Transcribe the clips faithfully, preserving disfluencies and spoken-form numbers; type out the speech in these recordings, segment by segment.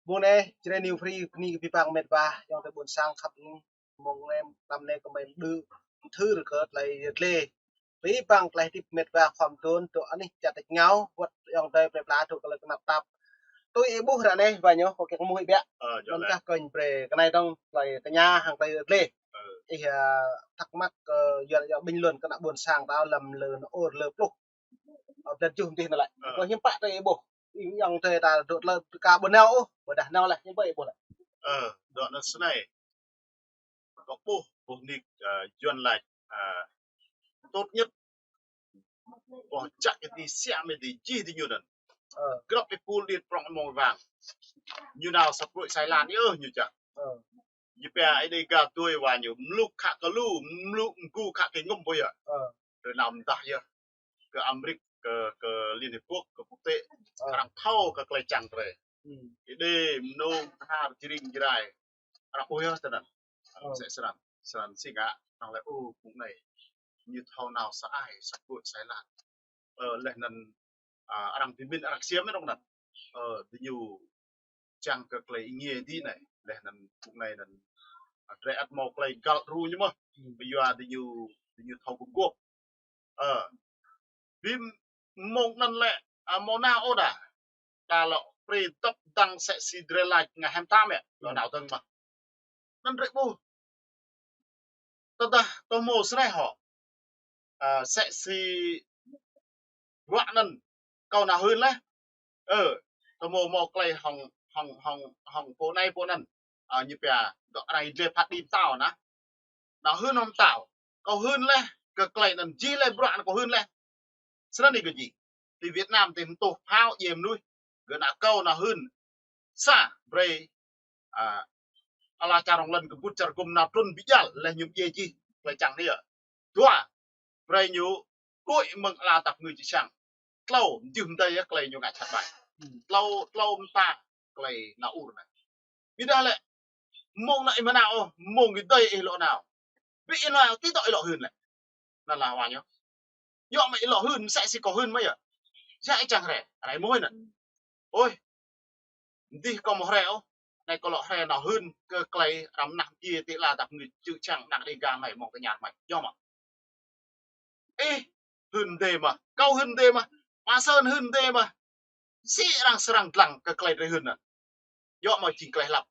Mông anai, Jrai New Free, bơni kơ abih bang met wa, ayŏng adơi ƀôn sang khăp, mông anai, tlam anai kơ mơi đư, thâo kơ tơlơi yơh lĕ. Abih bang tơlơi hơdip met wa khŏm dŏ, dŏ anih čar tač rơngiao, wơ̆t ayŏng adơi plơi pla dŏ kơ tơlơi tơnap tap. Tui ih ƀuh ră anai, wa ñu, kâo kiăng mơ̆ ih biă. Ơ, djơ̆ lĕ. Mơ̆n kah kâo brơi, kơ anai tŏng tơlơi tơña hăng tơlơi yơh lĕ. Ơ. Ih, a, thắc mắc, ơ, yuan yua bình luận kơ ană ƀôn sang ta lăm lơ nao ôr lơ pluh. Ơ, blan tơjuh mơ̆ng anai lĕ. Ơ. Kâo hiư̆m pă tui ih ƀuh. Ih ayŏng adơi ta dŏ tơlơi ka ƀu nao ôh, ƀôdah nao lĕ, hiư̆m pă ih ƀuh lĕ. Ơ, dŏ anŭn snei. Kâo ƀuh, ƀuh nik, ơ, yuan lač, ơ, tốt nhất. Ƀuh čăk kơ ti siam mơi ti jih ti ñu anŭn. Ơ. Grŏp ti pul điêt prŏng mông wang. Ñu nao sa pruih sai lan yơh ñu čăk. Ơ. Ñu pia ai dei ga tui wa ñu mluk khă kơ lu, mluk mgu khă kơ ngŭm ƀu yơh. Ơ. Rơnam dah yơh. Kơ Amrik, kơ, kơ Liên Hiệp Quốc, kơ quốc tế. Ơ. Arăng thâo kơ tơlơi čang tơlơi. Hmm. Ih dei mơnơ̆ng tơhar jring jrai. Arăng ƀuh yơh tơnăn. Ơ. Sĕ srăng, srăng si ngă, arăng lĕ, ơ, mông anai. Ñu thâo nao sa ai, sa pruih sai lan. Ơ, leh anŭn, a, arăng pơmĭn arăng siam mơi dŏ anŭn. Ơ, diñu čang kơ tơlơi ih ngiê dih anai. Leh anŭn mông anai anŭn, a, drơi ăt hmâo tơlơi găl ru ñu mơ̆n. Hmm. Ƀu yua diñu, diñu thâo kơ gŏp. Ơ. Bim mông anŭn lĕ, a, hmâo nao ôh đa. Ta lŏ prê dŏp dăng sĕ si drơi lač ngă hiam tam yơh. Lŏ nao dơ̆ng mơ̆n. Anŭn drơi ƀuh. Tơdah tơ hmâo snei hŏ. A, sĕ si bruă anŭn kâo nao hưn leh. Ơ, tơ hmâo hmâo tơlơi hŏng, hŏng, hŏng, hŏng pô anai pô anŭn. A, ñu pia, dŏ rai dleh phat đĭ pơtao anŭn. Nao hưn hŏng pơtao. Kâo hưn leh, kơ tơlơi anŭn jih leh bruă anŭn kâo hưn leh. Snăn anai kơ jih. Ti Việt Nam ti mtuh phao djai mơnuih. Gơ̆ nao kâo nao hưn. Sa, brơi, a, ala čar rŏng lŏn kơ ƀut čar gŭm nao trŭn ƀu djăl, leh ñu djai jih, tơlơi čang anai yơh. Dua, brơi ñu, kuih mơ̆ng ala tap ngui či sang. Tlâo, mjưh mdei yơh, tơlơi ñu ngă čăt ƀai. Hmm. Tlâo, tlâo mta, tơlơi nao ur anai. Ƀiădah lĕ, mông anai ih mơ̆ nao ôh, mông kơ dơi ih lŏ nao. Ƀu ih nao, ti dŏ ih lŏ hưn lĕ. Anŭn lah wa ñu. Yua mơi ih lŏ hưn, mơsĕ si kâo hưn mơi yơh. Yua ih čang rai, rai mơi anŭn. Ôi. Dih kâo mơ̆ rai ôh. Anai kâo lŏ rai nao hưn kơ tơlơi arăng mơnah mơyê ti ala tap ngui čư̆ čang ană Đêga mơi mơ̆ng tơña mơi. Yua mơ̆. Ih hưn dê mơ̆, kâo hưn dê mơ̆, mă sơ̆n hưn dê mơ̆. Sĭ arăng srăng lăng kơ tơlơi drơi hưn anŭn. Yua mơi jing tơlơi hlăp.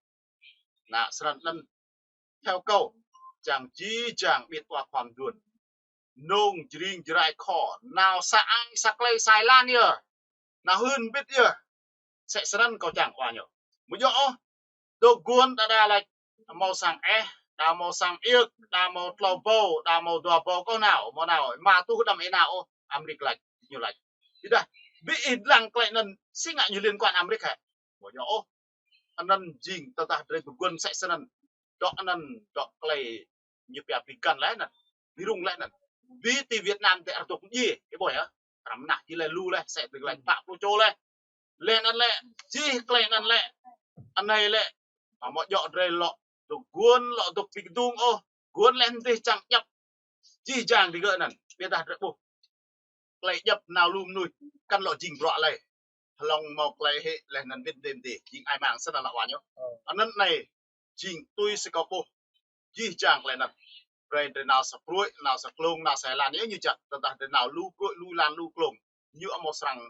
Anŭn srăng anŭn. Theo kâo, čang jih jang ƀiă wa khua mơduôn. Mơnơ̆ng jring jrai khŏ, nao sa ai sa tơlơi sai lan yơh. Nao hưn ƀiă yơh. Sĕ srăng kâo čang wa ñu. Mơ̆ yua ôh, dŏ guôn đa đa lač, hmâo sang eh, đa hmâo sang iơk, đa hmâo tlâo ƀâo, đa hmâo dua ƀâo kâo nao, hmâo nao, mă tuh đăm ih nao ôh, Amrik lač, ñu lač. Ƀiădah, ƀu ih lăng tơlơi anŭn, si ngă ñu liên quan Amrik hă. Mơ̆ yua ôh, anŭn jing tơdah drơi pơguôn sĕ srăng. Dŏ anŭn, dŏ tơlơi ñu pia ƀiă găn leh anŭn. Ƀu rŭng leh anŭn. Ƀu ti Việt Nam tơ arăng dŏ djai, ih ƀuh yơh. Arăng mơnah jih leh lu leh, sĕ ƀiă leh, pă pluh čô leh. Leh anŭn lĕ, jih tơlơi anŭn lĕ. Anai lĕ, hmâo djŏ drơi lŏ, dŏ guôn lŏ dŏ ƀiă kơdung ôh. Guôn leh mơdih čang djăp. Jih jang digơ̆ anŭn, ƀiădah drơi ƀuh. Tơlơi djăp nao lu mơnuih, kăn lŏ jing bruă leh. Hlŏng hmâo tơlơi hĕ leh anŭn wĭt dê mơdih, jing ai mang sơnăn lă wa ñu. Ơ. Anŭn anai, jing tui si kâo ƀuh. Jih jang tơlơi anŭn. Brơi drơi nao sa pruih, nao sa klông, nao sa lan, yơh ñu čăt, tơdah drơi nao lu pruih, lu lan, lu klông. Ñu hmâo srăng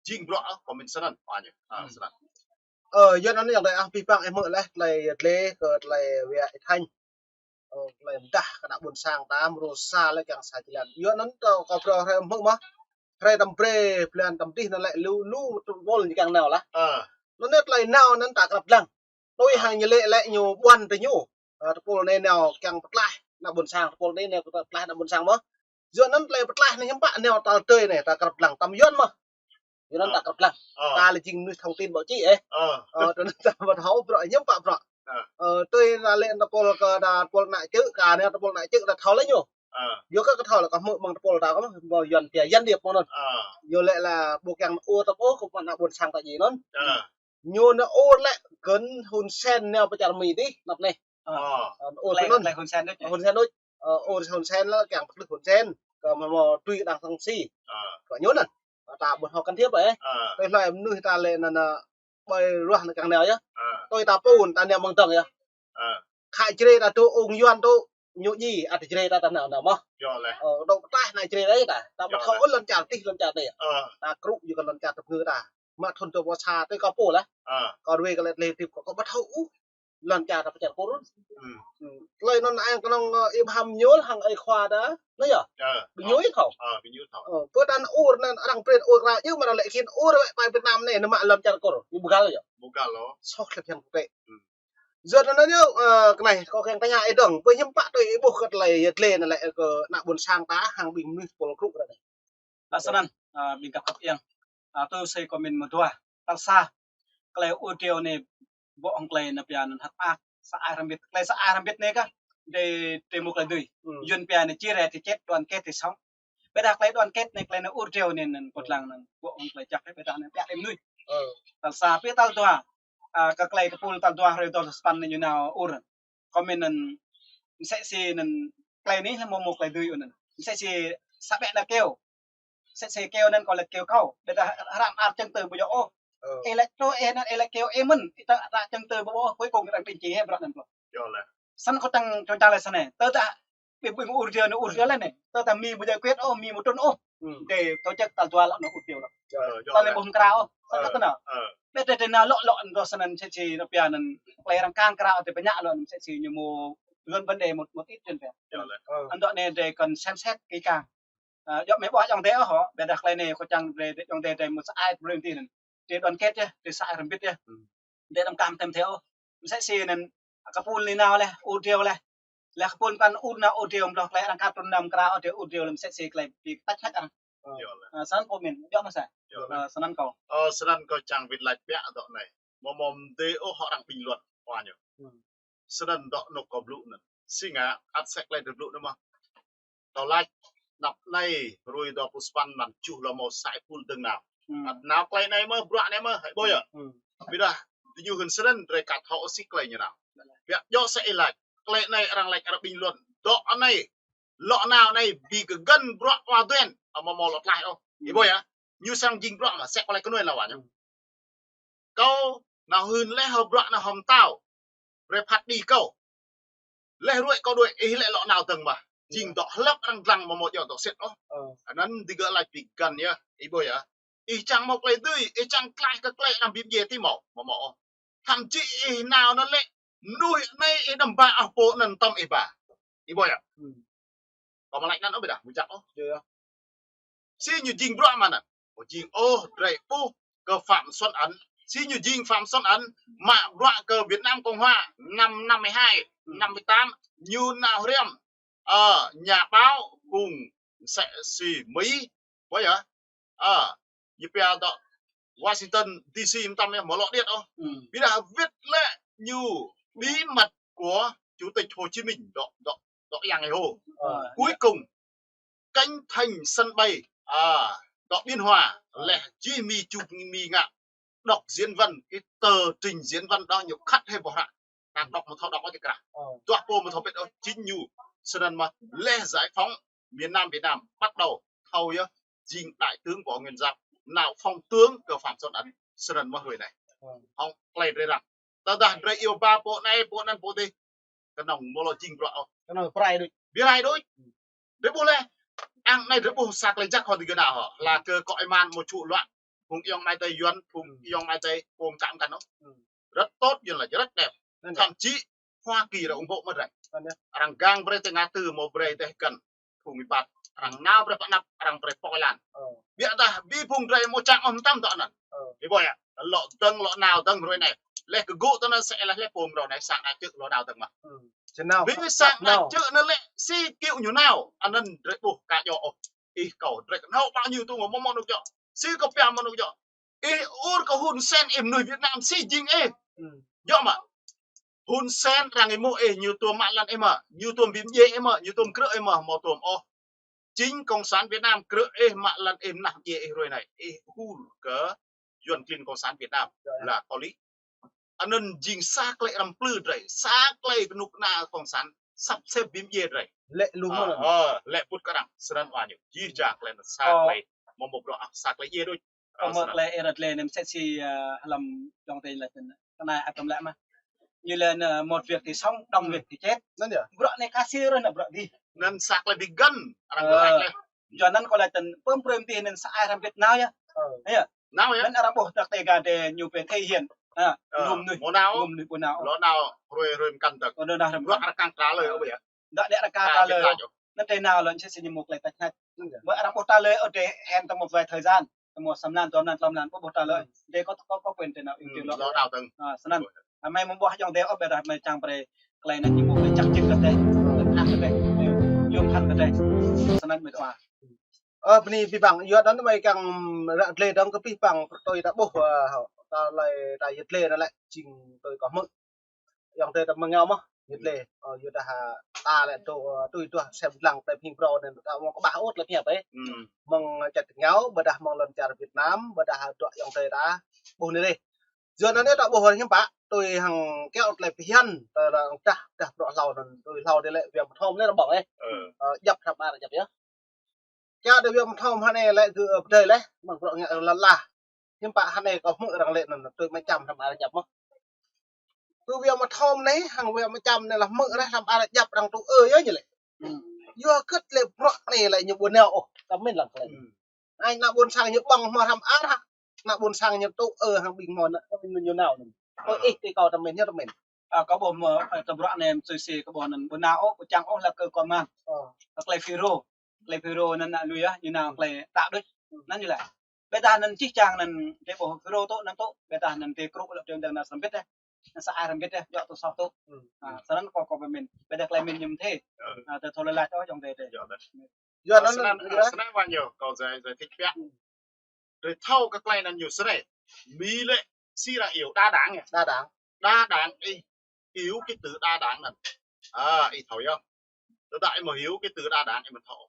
jing bruă, ơ, kâo mĭn sơnăn, wa ñu. A, hmm, sơnăn. Ơ, yua anŭn yơh, tơlơi ah, abih bang ih hmư̆ leh, tơlơi dleh, kơ tơlơi wia ih thañ. Ơ, tơlơi mơdah kơ ană ƀôn sang ta mrô sa lĕ kiăng sa jơlan. Yua anŭn tơ kâo phrâo hrơi hmư̆ mơ̆. Hrơi tăm brơi, blan tăm dih anŭn lĕ lu, lu tơpul ñu kiăng nao lah. Ơ. Anŭn anai tơlơi nao anŭn ta krăp lăng. Tui, ơ, hăng ñu lĕ lĕ ñu ƀuăn tơ ñu. Ơ, tơpul anai nao kiăng pơtlaih, ană ƀôn sang, tơpul anai nao pơtlaih ană ƀôn sang mơ̆. Yua anŭn tơlơi pơtlaih anai hiư̆m pă nao tal tơi anai, ta krăp lăng tăm yuan mơ̆. Yua anŭn, ơ, ta krăp lăng. Ơ. Ta lĕ jing mơnuih thông tin báo chí, ơ. Ơ. Ơ, tơnăn ta ƀu thâo bruă, hiư̆m pă bruă. Ơ. Ơ, tui ta lĕ tơpul kơ ta tơpul ană čư̆, kơ anai tơpul ană čư̆ ta thâo lĕ ñu. Ơ. Yua kơ kơ thâo lĕ kơ hmư̆ mơ̆ng tơpul ta kơ mơ̆, ƀu yuan pia Gián Điệp mơ̆ anŭn. Ơ. Yua lĕ lah ƀu kiăng ur tơpul kơ ană ƀôn sang ta jing anŭn. Ơ. Ñu nao ur lĕ gơ̆n Hun Sen nao pơ čar Mi dih, anăp anai. Ơ. Ơ. Ur tơ anŭn. Lĕ Hun Sen đôč. Hun Sen đôč. Ơ, ur Hun Sen lĕ kiăng pơkơdơ̆ng Hun Sen. Kơ hmâo tui đang sang si. Ơ. Kơ ñu anŭn. Ta ƀu thâo can thiệp ôh. Ơ. Tơlơi mơnuih ta lĕ anŭn, ơ, ƀơi ruah anai kang nao yơh. Tui ta pun, ta nao mơ̆ng dơ̆ng yơh. Khă Jrai ta tŭ ung Yuan tŭ ñu ji, ăt Jrai ta ta nao nao mơh. Ơ, dŏ pơtlaih anai Jrai đơi ta. Ta ƀu thâo ôh lŏn čar tih lŏn čar tih. Ta krŭ yua kơ lŏn čar tơpngư ta. Mă thun tơ ƀô sa tơ kâo pô lah. Kâo ruai kơ lĕ tơlơi tip kâo, kâo ƀu thâo ôh lŏn čar ta pơčar pô run. Tơlơi anŭn ang kơnơ̆ng, ơ, Ibrahim Ñul hăng ơi khua ta. Anai yơh. Ƀing ñu thâo. Ơ, pơtăn ur anŭn arăng prin ur krao yơh mă arăng lĕ khin ur lĕ pai Việt Nam anai, anŭn mă lŏn čar Kur. Ñu ƀu găl yơh. Ƀu găl ôh. Soh lĕ phiăn quốc tế. Yua anŭn yơh, ơ, kơ anai, kâo kiăng tơña ih dơ̆ng, pơ hiư̆m pă tui ih ƀuh kơ tơlơi yơh tơlơi anai lĕ kơ ană ƀôn sang ta, hăng ƀing mơnuih pôl krŭ ră anai. Ơ, snăn, ơ, ƀing găp găp yang. Ơ, tui sui kâo min mơdua. Tal sa, tơlơi ur triu anai, ƀô̆ hăng tơlơi anai pia anŭn hăt mơak. Sa ai rơmbit, tơlơi sa ai rơmbit anai kah, dêh, dêh mơ̆ng tơlơi dưi. Yuan pia anai chia rẽ thì chết, đoàn kết thì sống. Ƀiădah tơlơi đoàn kết anai, tơlơi anai ur triu anai, anŭn kâo lăng anŭn, ƀô̆ hăng tơlơi jăk, ƀiădah anŭn pia đêm nuih. Tal sa, pia tal dua. Ơ, kơ tơlơi kơpul tal dua hrơi dua pluh sapăn anai ñu nao ur. Kâo min anŭn, msĕ si anŭn, tơlơi anai hmâo mơ̆ng tơlơi dưi anŭn. Msĕ si sa ƀĕ nao kơyâo. Msĕ si kơyâo anŭn kâo lĕ kơyâo kâo. Ƀiădah hră mơar chứng từ ƀu djơ̆ ôh. Ih lĕ truh ih anŭn, ih lĕ kơyâo ih mơ̆n, ih tơ hră chứng từ ƀu ƀuh, cuối cùng kơ đang trình chỉ hĕ bruă anŭn pluh. Snăn kâo čang, čang čang lĕ snăn. Tơdah ƀing ƀing ur triu anai ur triu lĕ anai. Tơdah Mi ƀu giải quyết ôh, Mi ƀu trŭn ôh. Dêh tổ chức tal dua lŏ anŭn ur triu lŏ. Tal anai ƀu hmâo krao ôh. Snăn kơ tơnă. Ƀiădah dêh nao lŏ lŏ anŭn dŏ snăn msĕ si anai pia anŭn. Tơlơi arăng kang krao dêh pơñă lŏ anŭn msĕ si ñu mơ̆ gơ̆n vấn đề một, một ít trên pia. Anŭn dŏ anai dêh kơnơ̆ng xem xét kỹ càng. Ơ, djŏ mơ̆ ƀuh ayŏng adơi ôh hŏ, ƀiădah tơlơi anai kâo čang dêh, dêh ayŏng adơi dêh mơ̆ sa ai problem tih anŭn. Dêh đoàn kết yơh, dêh sa ai rơmbit yơh. Dêh anăm kah mơtăm thâo ôh. Msĕ si anŭn, kơpul anai nao leh, ur triu leh. Leh kơpul kăn ur nao ur triu mơ̆ tơlơi arăng kah trŭn nao mơ̆ krao ur triu, ur triu leh msĕ si tơlơi bi tăč hăt arăng. Ơ, snăn kâo min, djŏ mơ̆ sa. Ơ, snăn kâo. Ơ, snăn kâo čang wĭt laĭ biă dŏ anai. Mơ̆ mơ̆ dêh ôh hŏ arăng bình luận wa ñu. Snăn dŏ anŭn kâo blŭ anŭn. Si ngă, ăt sĕk tơlơi tơblŭ anŭn mơ̆. Kâo laĭ, anăp anai, hrơi dua pluh sapăn mlan tơjuh lŏ mơ̆ sa ai pul dơ̆ng nao. Ăt nao tơlơi anai mơ̆, bruă anai mơ̆, hơ̆ ƀuh yơh. Ƀiădah, tơ ñu hưn snăn, drơi kat hŏ ôh si tơlơi ñu nao. Biă djŏ sa ih laĭ, tơlơi anai arăng laĭ arăng bình luận, dŏ anai, lŏ nao anai, bi kơ gơ̆n bruă wa duen, amâo mâo lŏ tlaih ôh. Ih ƀuh yơh, ñu srăng jing bruă mơ̆, sĕk kơ tơlơi kơnuih lŏ wa ñu. Kâo nao hưn leh hơ̆ bruă anŭn hŏm tao. Brei phat đĭ kâo. Leh ruai kâo đuaĭ ih lĕ lŏ nao dơ̆ng mơ̆. Jing dŏ hlăp arăng dlăng mơ̆ mâo djŏ dŏ sĭt ôh. Anŭn digơ̆ laĭ bi găn yơh, ih ƀuh yơh. Ih čang mâo tơlơi dưi, ih čang tlaih kơ tơlơi anăm bi mdjiê tih mâo, mâo mâo ôh. Thậm chí ih nao anŭn lĕ, mơnuih anai ih đăm ba ôh pô anŭn tơm ih ba. Ih ƀuh yơh. Kâo mă laĭ anŭn ôh ƀiădah, mơ̆ čăk ôh. Si ñu jing bruă mơ̆ anŭn. Ơ, jing ôh, drei ƀuh kơ Phạm Xuân Ấn. Si ñu jing Phạm Xuân Ấn, mă bruă kơ Việt Nam Cộng Hòa, năm năm mươi hai, năm mươi tám, ñu nao hriăm, ơ, nhà báo phung msĕ si Mi, ƀuh yơh. Ơ, ñu pia dŏ Washington D C mơtam yơh, mơ̆ lŏ điêt ôh. Ƀiădah wĭt lĕ ñu bí mật của Chủ tịch Hồ Chí Minh, dŏ, dŏ, dŏ yang ih hô. Cuối cùng, cánh thành sân bay, à, dŏ Biên Hòa, leh jih Mi čuk Mi ngă đọc diễn văn, cái tờ trình diễn văn đó ñu khăt hĕ ƀuh hră. Đang đọc mơ̆ thâo đọc ôh či krah. Duah pô mơ̆ thâo pĭt ôh, chính ñu. Snăn mơ̆ leh giải phóng miền Nam Việt Nam bắt đầu thâo yơh, jing đại tướng Võ Nguyên Giáp, nao phong tướng kơ Phạm Xuân Ấn, snăn mơ̆ hrơi anai. Hŏng tơlơi drei răng. Tơdah drei iâu ba pô anai, pô anăn, pô dih. Kơnơ̆ng mơ̆ lŏ jing bruă ôh. Kơnơ̆ng bi rai đôč. Bi rai đôč. Drei ƀuh leh. Ang anai drei ƀuh sa tơlơi jăk hŏ digơ̆ nao hŏ. Laĭ kơ kâo êman mơ̆ čŭ luă. Phung ayŏng amai adơi Yuan, phung ayŏng amai adơi pô mkă mkăn ôh. Rất tốt, Yuan laĭ rất đẹp. Thậm chí Hoa Kỳ arăng ủng hộ mơ̆ drei. Arăng gang brei tơ ngã tư mơ̆ brei tơ găn. Phung ih ƀă, arăng nao brei pơ anăp, arăng brei pŏk lan. Ƀiădah bi phung drei mơ̆ čang ôh mơtam dŏ anăn. Ih ƀuh yơh, lŏ dơ̆ng, lŏ nao dơ̆ng hrơi anai. Leh kơ gŭ tơ anăn sĕ leh leh pô mrâo anai sang anai čư̆ lŏ nao dơ̆ng mơ̆. Bi sang anai čư̆ anăn lĕ si kiu ñu nao. Anăn drei ƀuh ka djŏ ôh. Ih kâo drei kơ nao ƀă ñu tŭ mơ̆ mơ̆ anŭn djŏ. Si kơ pia mơ̆ anŭn djŏ. Ih ur kơ Hun Sen, ih mơnuih Việt Nam si jing ih. Djŏ mơ̆. Hun Sen arăng êmuh ih, ñu tuôm mă lăn ih mơ̆, ñu tuôm bi mdjiê ih mơ̆, ñu tuôm krư̆ ih mơ̆, mâo tuôm ôh. Chính Cộng sản Việt Nam krư̆ ih mă lăn ih mơnah mdjiê ih hrơi anai, ih ur kơ Yuan klin Cộng sản Việt Nam là có lý. Anăn jing sa tơlơi răm plư drei, sa tơlơi kơnuk kơna Cộng sản sắp xếp bi mdjiê drei. Lĕ lu mơ̆n. Ơ, lĕ pŭt kơ arăng, snăn wa ñu. Jih jang tơlơi anăn sa tơlơi, mơ̆ mâo bruă sa tơlơi djiê đôč. Kơ mơ̆ klei ih ră lĕ nem sĕ si, ơ, hlăm djŏng tơi lĕ tơnă. Kơ anai ăt tơm lĕ mă. Ñu lĕ, ơ, một việc thì sống, đông việc thì chết. Anŭn yơh. Bruă anai ka si rơh nă bruă dih. Anŭn sa klei bi găn, arăng găn lĕ. Yua anŭn kâo lĕ tơnă, pơm prem tih anŭn sa ai hrăm Việt Nam yơh. Ơ. Yơh. Nao yơh. Anŭn arăng ƀuh trăk tê ga tê ñu pê thể hiện. Ha, ơ, ngŭm nuih. Ƀu nao. Ngŭm nuih, ƀu nao. Lŏ nao, hrơi, hrơi mơkăn tơ̆k. Ơ, nao hrơi mơkăn. Bruă arăng kăng trả lời, ơ, ƀu yơh. Đa đe arăng kăng trả lời. Anŭn tơnă lŏn sĕ si ñu mơ̆ klei tăk hnăk. Ƀu arăng ƀuh trả lời, ơ, đe hẹn tơ một vài thời gian. Tơ một sa mlan, dua mlan, tlâo mlan, ƀu ƀuh trả lời. Đe kâo, kâo, kâo quên tơ nao, ơ, ih tui lŏ. Lŏ nao tơ̆ng. Ha, snăn. Ơ, mai mơ̆ ƀuh djŏng tơi ôh, ƀiădah mai čang brơi klei anŭn ñu mơ̆ klei čăk čĭt kơ tơi. Tăk hnăk kơ tơi. Yôm khăn kơ tơi. Snăn mĕt wa. Ơ, bơni abih bang, yua anŭn mai kiăng ră lĕ dơ̆ng kơ abih bang, pơtui ta ƀuh, ơ, ta lăi ta yơh lĕ anŭn lĕ, jing tui kâo hmư̆. Yŏng tơi ta mơ̆ng ngao mơ̆, yơh lĕ, ơ, yua dah, ơ, ta lĕ tui, ơ, tui duah sem lăng tơi phing brô anŭn ta mơ̆ng kơƀah ôh tơlơi phiăn pĕ. Mơ̆ng čăt ngao, ƀiădah mơ̆ng lŏn čar Việt Nam, ƀiădah duah yŏng tơi ta ƀuh anai reh. Yua anŭn ta ƀuh hiư̆m pă, tui hăng kiăo tơlơi phiăn, ta răng dah, dah bruă hlâo anŭn, tui hlâo dih lĕ, wia mơthom lĕ rơbong, ơ. Ơ, djăp hrăm ar djăp yơh. Kiăo dih wia mơthom hơnai lĕ gơ̆, ơ, pơdơi lĕ, mơ̆ng bruă ngă lăn la. Hiư̆m pă hơnai kâo hmư̆ arăng lĕ anŭn, tui mă čăm hrăm ar djăp mơ̆. Tui wia mơthom anai, hăng wia mă čăm anai lah hmư̆ reh hrăm ar djăp arăng tŭ ơ yơh ñu lĕ. Yua kơ lĕ bruă anai lĕ ñu ƀu nao ôh, ta min lăng klei. Ai nao ƀôn sang ñu ƀơ̆ng hmâo hrăm ar hă. Nao ƀôn sang ñu tŭ ơ hăng ƀing hmâo anŭn, ñu nao anŭn. Ơ, ih tui kâo ta min, ñu ta min. Ơ, kâo ƀuh mơ̆, ơ, tơ bruă anai mơ̆ sui si kâo ƀuh anŭn ƀu nao ôh, ƀu čang ôh lĕ kơ kâo mơ̆n. Kơ klei FULRO. Klei FULRO anŭn ană lui yơh, ñu nao klei đaŏ đôč. Anŭn ñu lĕ. Ƀiădah anŭn čih čang anŭn tơ ƀuh FULRO tŭ anŭn tŭ, ƀiădah anŭn tơ krŭ lĕ tơ̆ng dơ̆ng nao srăm bit yơh. Anŭn sa ai hrăm bit yơh, djŏ tŭ soh tŭ. Ha, snăn kâo, kâo pơmin. Ƀiădah klei min ñu mơ̆ thâo. Ha, tơ thâo lăi lăi ôh djŏng tơi tơi. Yua anŭn, snăn, snăn wa ñu, kâo giải, giải thích biă. Drơi thâo kơ klei anŭn ñu srei. Mi lĕ si arăng iâu đa đảng yơh. Đa đảng. Đa đảng ih, iâu kơ từ đa đảng anŭn. Ơ, ih thâo yơh. Tơdah ih mơ̆ iâu kơ từ đa đảng ih mơ̆ thâo.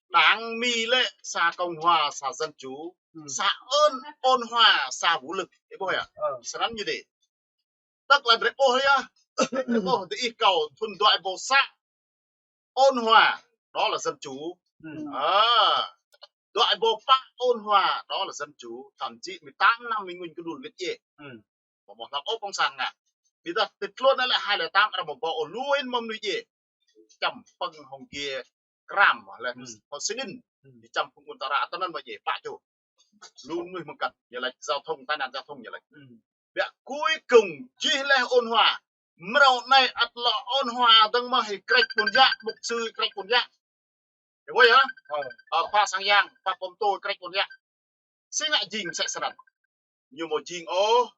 Đảng Mi lĕ sa cộng hòa, sa dân chủ, sa ôn, ôn hòa, sa vũ lực. Ih ƀuh yơh. Snăn ñu dih. Tơl lĕ drơi ƀuh yơh. Drơi ƀuh dih ih kâo thŭn dua êbâo sa. Ôn hòa, đó là dân chủ. Ơ, dua êbâo pă ôn hòa, đó là dân chủ. Thậm chí mười tám năm mơ̆ng ngŭn kơdul wĭt djai. Mơ̆ mơ̆ hlăk ôh cộng sản ngă. Ƀiădah tơl tluôn anai lĕ hai lẻ tám arăng mơ̆ ƀuh ôh lui mơ̆ mơnuih djai. Čăm pơ̆ng hŏng gie kram lĕ hŏng sinin. Čăm pơ̆ng ƀun ta ră tơ anŭn mơ̆ djai pă čô. Lu mơnuih mơ̆ng kăt, ñu laĭ giao thông, tai nạn giao thông ñu laĭ. Biă cuối cùng jih lĕ ôn hòa. Mrâo anai ăt lŏ ôn hòa dơ̆ng mơ̆ hĭ krĕč ƀôn yă, mục sư krĕč ƀôn yă. Ih ƀuh yơh? Ơ, khua sang yang, khua pơtô krĕč ƀôn yă. Si ngă jing mơsĕ snăn. Ñu mơ̆ jing ôh,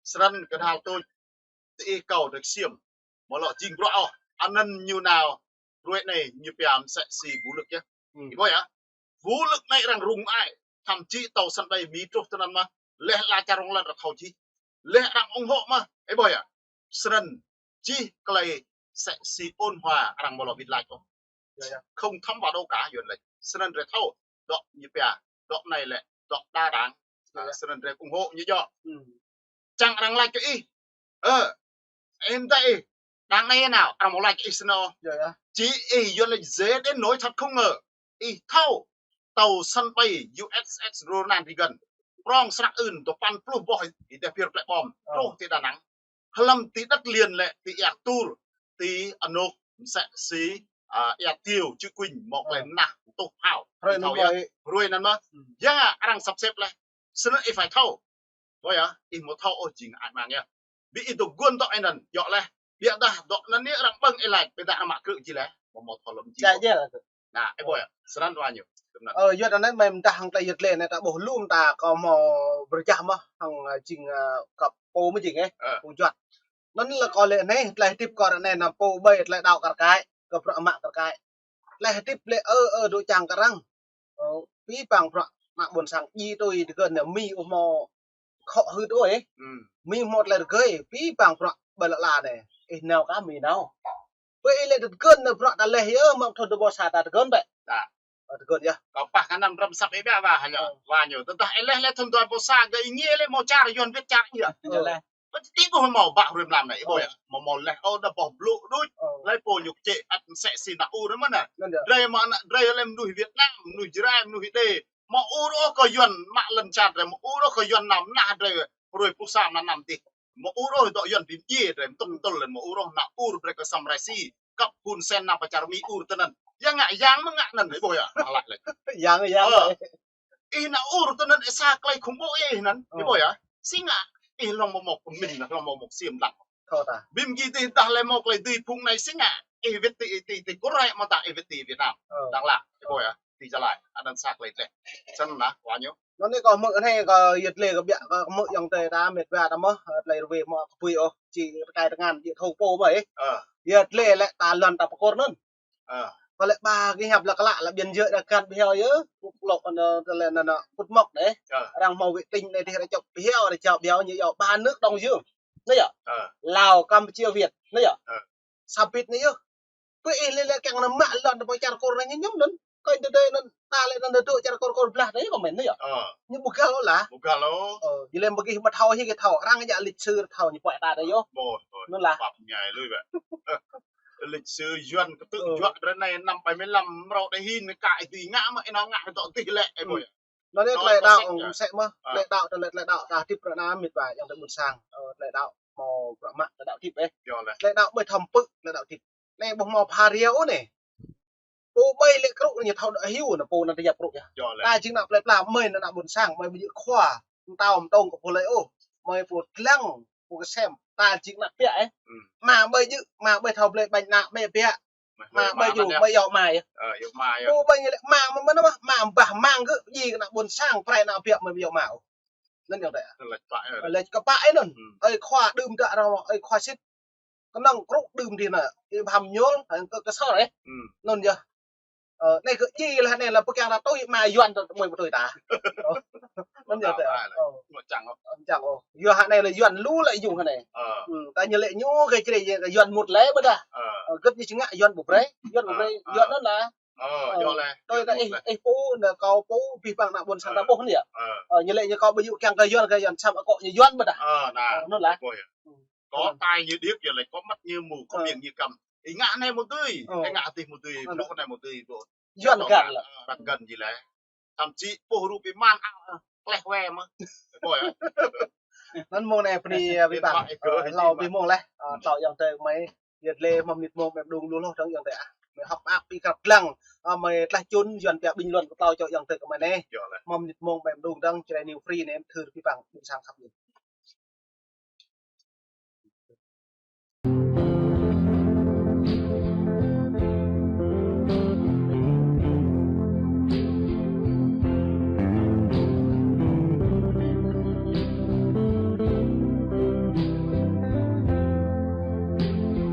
snăn kơđao tui tơ ih kâo dơ̆ng ksiêm. Mơ̆ lŏ jing bruă ôh, anŭn ñu nao, ruai anai ñu pia mơsĕ si vũ lực yơh. Ih ƀuh yơh? Vũ lực anai arăng rŭng ai, thậm chí tàu sân bay Mi truh tơ anŭn mơ̆, leh ala čar rŏng lăn arăng thâo jih. Leh arăng ủng hộ mơ̆, ih ƀuh yơh? Snăn jih klei mơsĕ si ôn hòa arăng mơ̆ lŏ wĭt lač ôh. Không thấm vào đâu cả, Yuan lač. Snăn drơi thâo, dŏ ñu pia, dŏ anai lĕ, dŏ đa đảng. Snăn drơi ủng hộ ñu djŏ. Čang arăng lač kơ ih. Ơ, ih mơ̆ tơ ih, đảng anai nao, arăng mơ̆ lač kơ ih snăn. Či ih Yuan lač dễ đến nỗi thật không ngờ. Ih thâo, tàu sân bay U S S Ronald Reagan, prŏng snăk ưn, dua păn pluh boh, ih deh pir plĕ bom, truh ti Đà Nẵng. Hlăm ti đất liền lĕ, ti ia Tur, ti anôk mơsĕ si, ơ, ia Tiêu, Čư̆ Kuing, mơ̆ klei mơnah, tuh phao. Ih thâo yơh. Hruê anŭn mơ̆. Yua arăng sắp xếp leh. Snăn ih phải thâo. Ƀuh yơh, ih mơ̆ thâo ôh jing ai mang yơh. Bi ih dŏ guôn dŏ anŭn, djŏ leh. Ƀiădah dŏ anŭn ñu arăng ƀơ̆ng ih lač, ƀiădah arăng mă krư̆ jih leh. Mơ̆ mơ̆ thâo lŏm jih. Ană, ih ƀuh yơh, snăn wa ñu. Ơ, yua anŭn mơ̆ mơdah hăng klei yơh lĕ anai ta ƀuh lŏm ta kâo mơ̆ pơrơjah mơ̆ hăng, ơ, jing, ơ, kơ pô mơ̆ jing, ơ, pô juăt. Anŭn lĕ kâo lĕ anai, tơlơi hơdip kâo ră anai nao pô ƀai tơlơi đaŏ kar kaĭ, kơ bruă mă kar kaĭ. Tơlơi hơdip lĕ ơ, ơ, dŏ čang kơ arăng. Ơ, abih bang bruă mă ƀôn sang djai tui tơgơ̆n anai Mi ƀu hmâo khŏ hưt ôh. Mi hmâo tơlơi rơgơi, abih bang bruă ƀơi lŏn ala anai. Ih nao kah Mi nao. Ƀơi ih lĕ tơgơ̆n anai bruă ta leh yơh, mă thŭn dua êbâo sa ta tơgơ̆n bĕ. Ơ, tơgơ̆n yơh. Kâo pah kơ anăm răm săp ih biă wa hă ñu. Wa ñu. Tơdah ih leh leh thŭn dua êbâo sa gơ̆ ih ngiê lĕ mơ̆ čar Yuan wĭt čar ih yơh. Ƀu či ƀuh mơ̆ ƀă hruê mlam anai, ih ƀuh yơh. Mơ̆ mơ̆ leh, ơ, đa boh blŭ đôč. Leh pô ñu kơčĕ ăt mơsĕ si ană ur mơ̆n anai. Drơi mơ̆ ană, drơi leh mơnuih Việt Nam, mơnuih Jrai, mơnuih Êđê. Mơ̆ ur ôh kơ Yuan mă lŏn čar drei, mơ̆ ur ôh kơ Yuan nao mơnah drei, hrơi pluh sa mơnam năm tih. Mơ̆ ur ôh dŏ Yuan bi mdjiê drei, mơ̆ tŭ tŭl lŏn mơ̆ ur ôh, nao ur brơi kơ Sam Rainsy, kăp Hun Sen nao pơ čar Mi ur tơ anŭn. Yang ngă yang mơ̆ ngă anŭn, ih ƀuh yơh, mă laĭ lĕ. Yang, yang. Ơ. Ih nao ur tơ anŭn, ih sa klei khủng bố ih anŭn, ih ƀuh yơh. Si ngă, ih hlŏng mơ̆ mŏk pơmĭn, hlŏng mơ̆ mŏk ksiêm lăng. Thâo ta. Bi mdjiê tih dah lĕ mơ̆ klei dưi phung anai si ngă, ih wĭt ti, ti, ti Kôrê mơ̆ ta, ih wĭt ti Việt Nam. Ơ. Dăng lah, ih ƀuh yơh, ti Gia Lai, anŭn sa klei tleh. Snăn lah, wa ñu. Anŭn anai kâo hmư̆ anai kâo yơh tlĕ kơ biă kơ hmư̆ ayŏng adơi ta mĕt wa ta mơ̆, ơ, tlĕ rơwe mơ̆ kơ pui ôh, či tơkai tơngan, či thâo pô ƀai. Ơ. Yơh tlĕ lĕ ta lŏn ta pơkôr anŭn. Ơ. Kâo lĕ ba kơ hiăp lă klă lă biên giới đã gắn bhéo yơh, quốc lộ anŭn, tơlơi anŭn, anŭn, cột mốc anai. Ơ. Arăng hmâo vệ tinh anai dih arăng čŏk bhéo, arăng čŏk bhéo ñu yua ba nước Đông Dương. Anai yơh. Ơ. Lào, Campuchia, Việt. Anai yơh. Ơ. Sa bit anai yơh. Pơ ih lĕ lĕ kiăng nao mă lŏn ta pơ čar Kôr anai ñu mơ̆n. Kơ ih tơdơi anŭn, ta lĕ anŭn tơdơi čar Kôr, Kôr blah anai kơ mĕn anai yơh. Ơ. Ñu ƀu găl ôh lah. Ƀu găl ôh. Ơ, ñu lĕ ƀu gih ƀu thâo hĭ kơ thâo, arăng djă lịch sử thâo ñu pơhiăp ta anai yơh. Ƀu, ƀu. Anŭn lah. Pap ñai lui ƀă. Lịch sử Yuan kơtư̆ juă drơi anai năm bảy mươi lăm mrâo đei hin kơ ih dưi ngă mơ̆ ih nao ngă dŏ tih lĕ, ih ƀuh yơh. Anŭn anai tlĕ đaŏ, ơ, sĕ mơ̆. Tlĕ đaŏ, tlĕ, tlĕ đaŏ, ta hơdip ră anai mĕt wa ayŏng adơi ƀuôn sang, ơ, tlĕ đaŏ, hmâo bruă mă, tlĕ đaŏ hơdip ih. Tlĕ đaŏ ƀơi thâo pơpư̆, tlĕ đaŏ hơdip. Anai ƀuh hmâo pha riâo anai. Pô ƀai lĕ krŭ ñu thâo đaŏ hiu, anai pô anŭn tơjăp krŭ yơh. Ta jing ană plơi pla, mơi ană ƀuôn sang, mơi ƀu djơ̆ khua, mtao mtông kơ pô lơi ôh. Mơi pô dlăng, pô kơsem, ta jing ană biă ih. Ama ƀai djơ̆, ama ƀai thâo blơi ƀañ ană, mơi biă. Ama ƀai djơ̆, mơi yua ama yơh. Pô ƀai ñu lĕ ama mơ̆n mơ̆n, ama bah mang gơ̆, djai kơ ană ƀuôn sang, prai ană biă mơi ƀu yua ama ôh. Anŭn yơh tĕ. Lĕ kơpă ih anŭn. Ơi khua đưm dă rơmô, ơi khua sĭt. Kơnơ̆ng krŭ đưm dih anŭn, ih pơhăm ñuôl, hăng kơ, kơ sor ih. Anŭn yơh. Ơ, anai kơ djai lah anai lah pơkiăng ta tui ama Yuan ta mơi ƀu tui ta. Anŭn yơh tĕ. Ơ. Čang ôh. Čang ôh. Yua hă anai lah Yuan lu lĕ yŭng hă anai. Ơ. Ta ñu lĕ ñu kơ črê Yuan mŭt lĕ ƀơdah. Ơ, gơ̆t ñu či ngă Yuan ƀu brơi, Yuan ƀu brơi, Yuan anŭn lah. Ơ, yua lĕ. Tui ta ih, ih pô, anai kâo pô, abih bang ană ƀuôn sang ta ƀuh anai yơh. Ơ, ñu lĕ ñu kâo ƀu djơ̆ kiăng kơ Yuan, kơ Yuan săm akŏ ñu Yuan ƀơdah. Ơ, anŭn lah. Có tai như điếc, giờ lại có mắt như mù, có miệng như câm. Ih ngă anai mơ̆ dưi, ih ngă adih mơ̆ dưi, blŭ anai mơ̆ dưi, blŭ. Yuan găn lĕ. Ơ, găn găn jih lĕ. Thậm chí ƀuh rup ih man, ơ, kleh wĕ mơ̆n. Ƀuh yơh. Anŭn mông anai bơni, ơ, abih bang. Hlâo abih mông leh. Ơ, tơlơi ayŏng adơi mơi, yơh tlĕ mơ̆ng mơnit mông mơi mơđung lu hloh dơ̆ng ayŏng adơi ah. Mơi hŏk mơak pi krăp lăng. Ơ, mơi tlaih čun, Yuan pia bình luận kơ tơlơi čô ayŏng adơi kơ mơi anai. Mơ̆ng mơnit mông mơi mơđung dơ̆ng, Jrai New Free anai, thư abih bang ƀuôn sang khăp ñu.